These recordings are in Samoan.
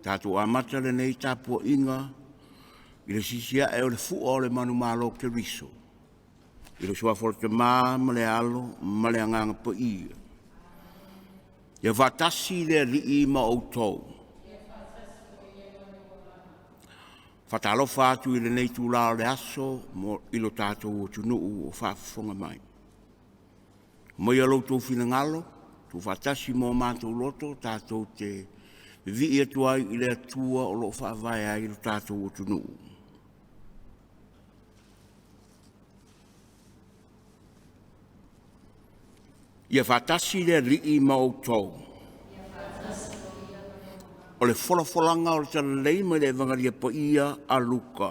Tatou amata lenei tapuaiga i le siisi ae o le fua o le manumalo o Keriso i le suafa o le Tama ma le Alo ma le Agaga Paia. Ia faatasi le Alii ma outou. Faatalofa atu i lenei itula o le aso i lo tatou atunuu o faafofoga mai. Aumaia lo outou finagalo tuufaatasi ma o matou loto tatou te vivii atu ai i le Atua o lo o faavae ai lo tatou atunuu. Ia faatasi le Alii ma outou. O le folafolaga o le Talalelei mai le Evagalia Paia a Luka.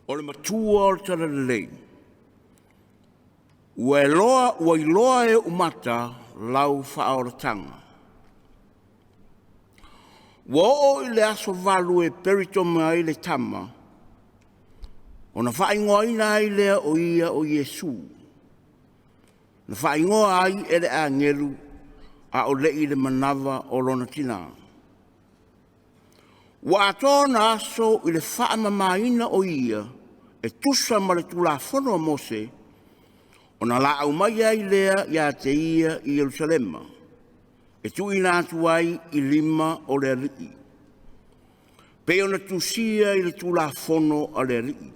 O le matua o le Talalelei, ua iloa, ua iloa e ou mata lau faaolataga. Ua oo i le asovalu e peritoma ai le tama, ona faaigoaina ai lea o ia o Iesu, na faaigoa ai e le agelu a o le i le manava o lona tina. Ua atoa ona aso i le faamamaina o ia e tusa ma le Tulafono a Mose, ona laau mai ai lea ia te ia i Yerusalema, e tuuina atu ai i lima o le Alii, pei ona tusia i le Tulafono a le Alii.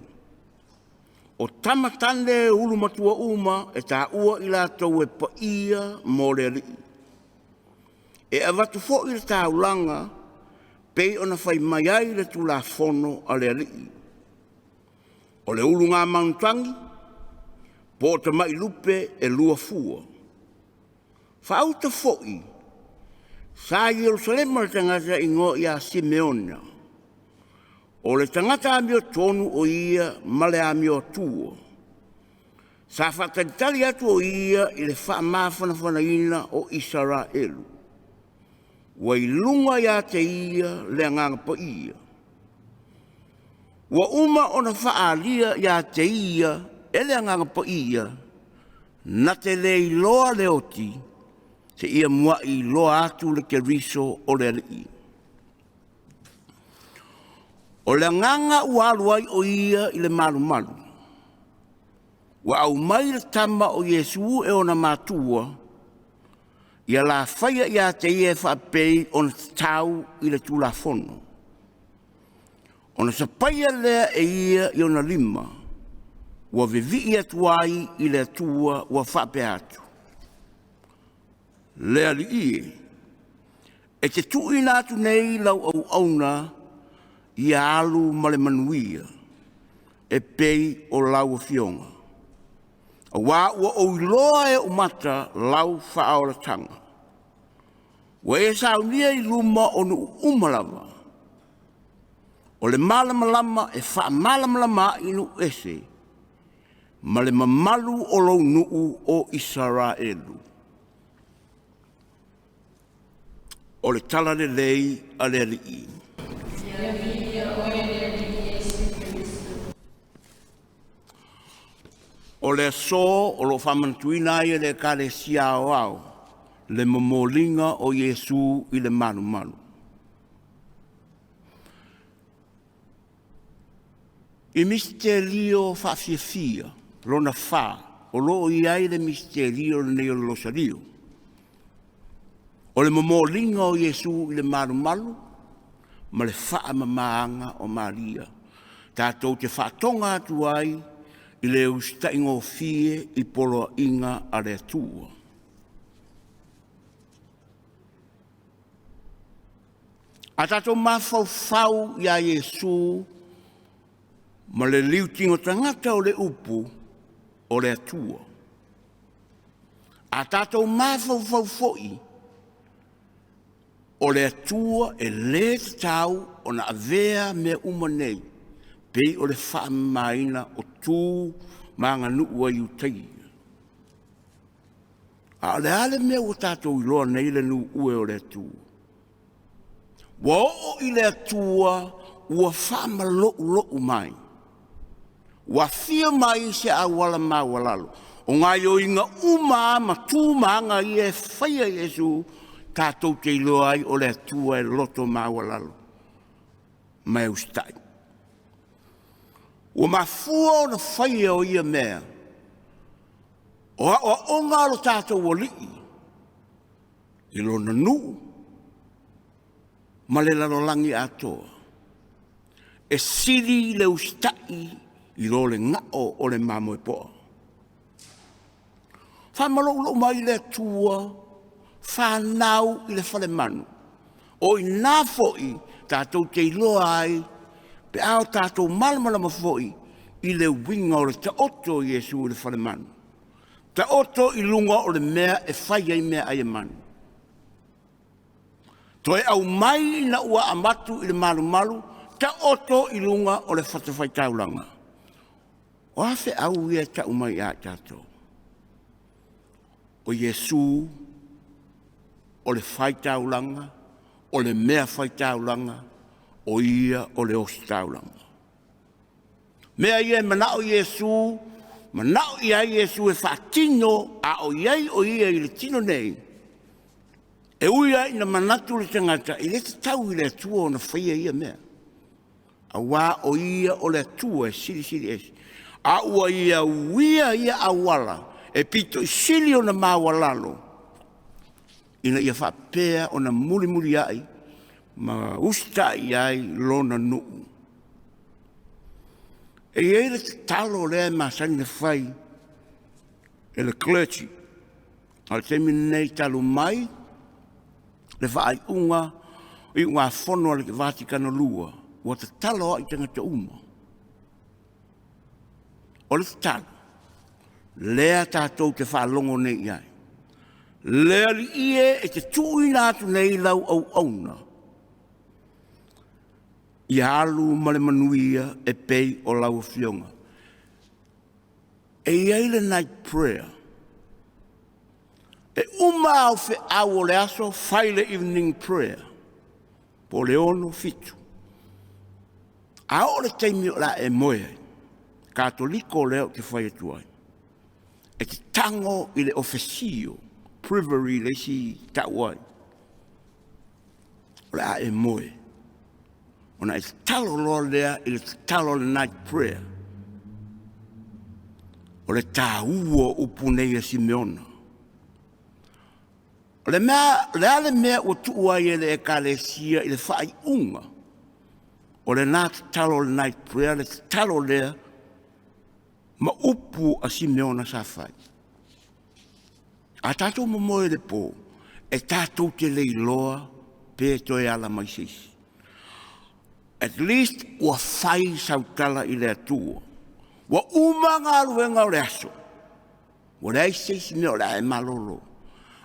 O tama tane ulumatua uma e taua i latou e paia mo le Alii. E avatu foi le taulaga pei ona fai mai ai le Tulafono a le Alii. O le uluga manutagi po o tamai lupe e lua fua. Faauta foi, sa i Yerusalema le tagata e igoa ia Simeona. O le tagata amiotonu o ia ma le amioatua. Sa faatalitali atu o ia i le faamafanafanaina o Isaraelu. Ua i luga ia te ia le Agaga Paia. Ua uma ona faaalia ia te ia e le Agaga Paia, na te le iloa le oti, seia muai iloa atu le Keriso o le Alii. O le agaga ua alu ai o ia i le malumalu, ua aumai le tama o Iesu e ona matua, ia la faia ia te ia e faapei ona tatau i le Tulafono. Ona sapaia lea e ia i ona lima, ua vivii atu ai i le Atua ua faapea atu, “Le Alii e, e te tuuina atu nei lau auauna ia alu ma le manuia e pei o lau afioga, aua ua ou iloa e ou mata lau faaolataga. Ua e saunia i luma o nuu uma lava, o le malamalama e faamalamalama ai nuu ese, ma le mamalu o lou nuu o Isaraelu.” O le Talalelei a le Alii. O le aso o lo o faamanatuina ai e le Ekalesia Aoao le momoliga o Iesu i le malumalu. I misitelio faafiafia lona fa o lo o i ai le misitelio lenei o le Losalio. O le momoliga o Iesu i le malumalu ma le faamamaaga o Maria. Tatou te faatoga atu ai i le usitai gofie i poloaiga a le Atua. A tatou mafaufau ia Iesu ma le liutino tagata o le Upu, o le Atua. A tatou mafaufau foi, o le Atua e le tatau ona avea mea uma nei pei o le faamamaina o tu ma aganuu a Iutaia. A o le a le mea ua tatou iloa nei le nuu o le Atua? Ua oo i le Atua ua faamaloulou mai, ua afio mai i se auala maualalo. O gaoioiga uma lava ma tu ma aga ia e faia e Iesu, tatou te iloa ai o le Atua e loto maualalo ma e usitai. Ua mafua ona faia o ia mea, o aoaoga a lo tatou Alii i Lona nuu ma le lalolagi atoa, e sili le usitai i lo le gao o le mamoe poa. Faamaloulou mai le Atua, fanau i le falemanu. O i ina foi tatou te iloa ai pe a o tatou malamalama foi i le uiga o le taoto o Iesu i le falemanu, taoto i luga o le mea e fai ai meaai a manu. Toe aumai ina ua avatu i le malumalu, taoto i luga o le fatafaitaulaga. O a feau ia e tau mai ia i tatou? O Iesu o le faitaulaga, o le mea faitaulaga, o Ia o le ositaulaga. Mea ia e manao Iesu, manao i ai Iesu e faatino a o i ai o Ia i le tino nei, e ui lava ina manatu le tagata e le tatau i le Atua ona faia ia mea, aua o Ia o le Atua e silisili ese, a ua Ia uia ia auala e pito i sili ona maualalo ina ia faapea ona mulimuliai ma usitai i ai lona nuu. E i ai le tatalo lea e masani ona fai e le clergy, a o le taimi lenei talu mai le faaiuga iugafono a le Vatikano II, ua tatalo lava i tagata uma. O le tatalo, lea tatou te faalogo nei i ai, le Alii e, e te tuuina atu nei lau auauna ia alu ma le manuia e pei o lau Afioga. E i ai le night prayer, e uma au feau o le aso, fai le evening prayer po o le 6, 7. A oo i le taimi o le a e moe ai, Katoliko lea ou te fai atu ai, e te tago i le ofesio, breviary le isi tau ai, o le a e moe, ona e tatalo loa lea i le tatalo a le night prayer. O le taua o upu nei a Simeona. O le a le mea ua tuu ai e le Ekalesia i le faaiuga o lena tatalo o le night prayer, le tatalo lea ma upu a Simeona sa fai. A tatou momoe i le po, e tatou te le iloa pe toe ala mai se isi. At least ua fai sau tala i le Atua. Ua uma galuega o le aso, ua leai se isi mea o le a e malolo.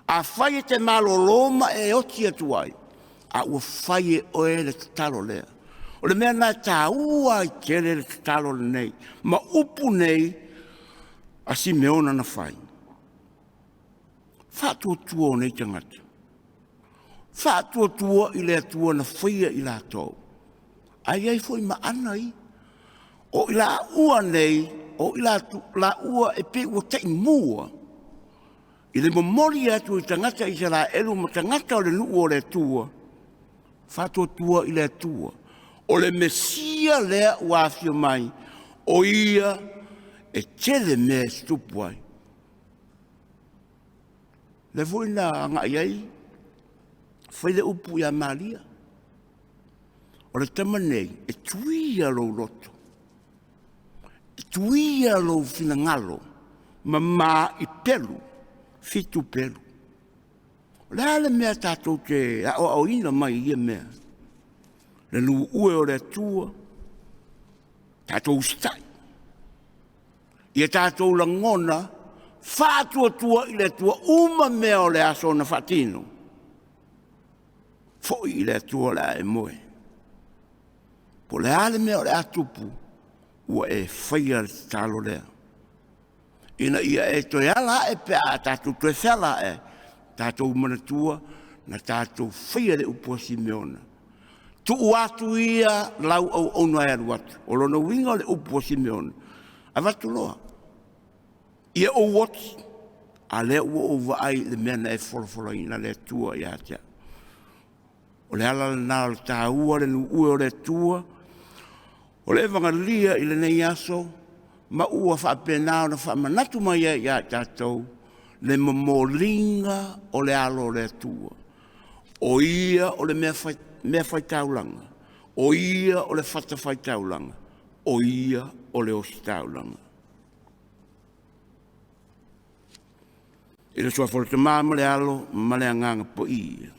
Afai e te malolo ma e oti atu ai, a ua fai e oe le tatalo lea. O le mea lena e taua ai tele le tatalo lenei ma upu nei a Simeona na fai. Faatuatua o nei tagata, faatuatua i le Atua na faia i latou, ae i ai foi ma Ana ia. O i laua nei, o i laua e pei ua taimua i le momoli atu i tagata Isaraelu ma tagata o le nuu o le Atua, faatuatua i le Atua. O le Mesia lea ua afio mai, o ia e tele mea e tutupu ai. O lea foi na agai ai fai le upu ia Maria, o le tama nei e tuia lou loto, e tuia lou finagalo, mama i pelu, 7 pelu. O le a le mea tatou te aoaoina mai i ia mea? Le nuue o le Atua, tatou usitai. Ia tatou lagona faatuatua i le Atua uma mea o le aso na faatino, foi i le Atua o le a e moe. Po o le a le mea o le a tupu, ua e faia le tatalo lea, ina ia e toe ala ae pe a tatou toe feala ae, tatou manatua na tatou faia le upu a Simeona, tuu atu ia lau auauna e alu atu. O lona uiga o le upu a Simeona, avatu loa. Ia ou oti, a lea ua ou vaai i le mea na e folafolaina le Atua ia te au. O le ala lena o le taua o le nuue o le Atua, o le evagalia i lenei aso, ma ua faapena ona faamanatu mai ai ia i tatou le momoliga o le alo o le Atua. O Ia o le mea faitaulaga, o Ia o le fatafaitaulaga, o Ia o le ositaulaga. I le Suafa o le Tama ma le Alo ma le Agaga Paia.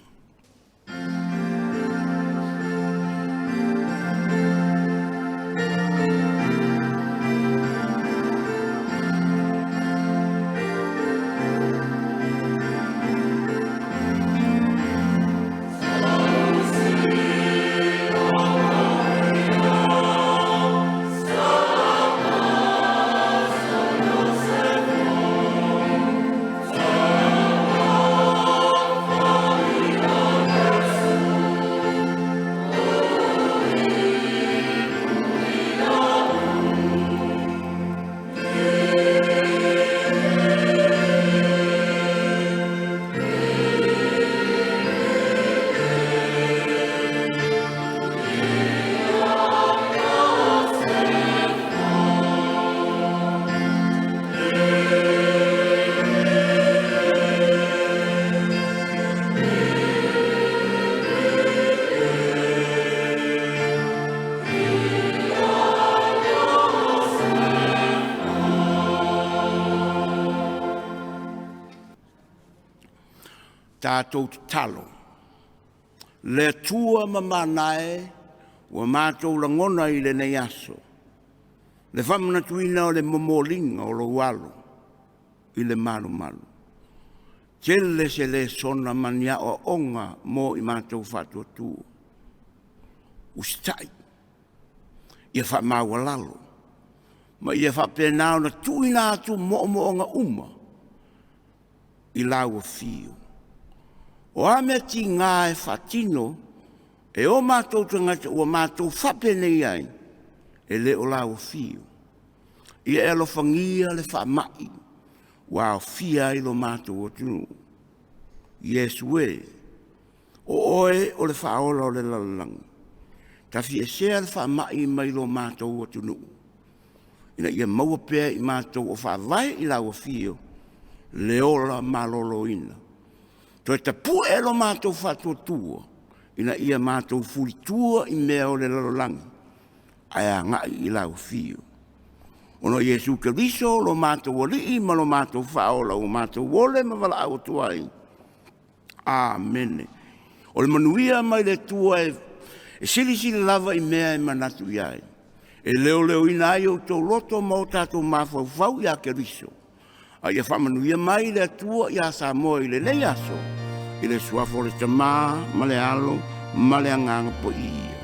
Tatou tatalo. Le Atua mamana e, ua matou lagona i lenei aso le faamanatuina o le momoliga o lou alo i le malumalu. Tele se lesona ma ni aoaoga mo i matou faatuatua. Usitai, ia faamaualalo, ma ia faapena ona tuuina atu moomooga uma i lau afio. O a mea tiga e faatino e o matou tagata ua matou faapenei ai, e le o lau afio. Ia e alofagia le faamai ua aofia ai lo matou atunuu. Iesu e, o Oe o le Faaola o le lalolagi, tafiesea le faamai mai lo matou atunuu, ina ia maua pea e i matou o faavae i lau afio le ola maloloina. Toe tapue lo matou faatuatua, ina ia matou fulitua i mea o le lalolagi, ae agai i lau afio. Ona o Iesu Keriso o lo matou Alii ma lo matou Faaola ua matou ole ma valaau atu ai. Amene. O le manuia mai le Atua e silisili lava i mea e manatu i ai, e leoleoina ai outou loto ma o tatou mafaufau ia Keriso, a ia faamanuia mai le Atua ia Samoa i lenei aso, i le suafa o le Tama ma le Alo ma le Agaga Paia.